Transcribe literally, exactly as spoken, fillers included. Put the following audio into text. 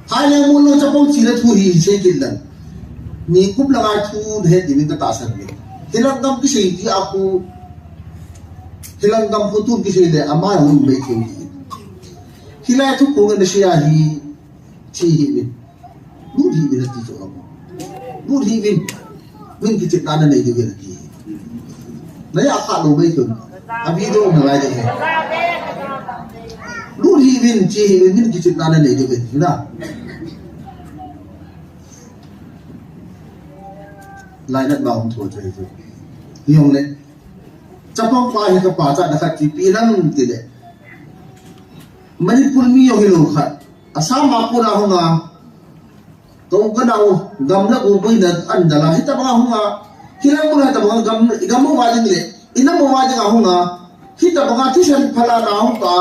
Hai le mun lo chapang chi le thu hi sei kit lang. Ni kup langa thu he ti min ka tahsan ve. Hilang gam kisei ti a khu. Hilang gam khu tun kisei le ama hung mei thei ti. Hilai thu khu ngan sei a hi chi hi min. Lut hih uvin ati chu amu. Lut hih uvin. Min kichepna nanei diu ahi ati. Naya kha lou mai tun. A video na lai de. Lut hih uvin, che hih uvin, min kichepna nanei diu ahi. Hina. Lainat ba um tho chu ahi chu. Hiong le. Chapang pa hi ka pachatna khat chu ipi ham ti le. Manipur mi jong hilou khat. Assam a kona hunga. Tou kanau gam le go boina an dala. Hitabanga hunga. Hilang kona hitabanga gam, gam uva ding le. Inam uva dinga hunga. Hitabanga thisan phalna hung ta.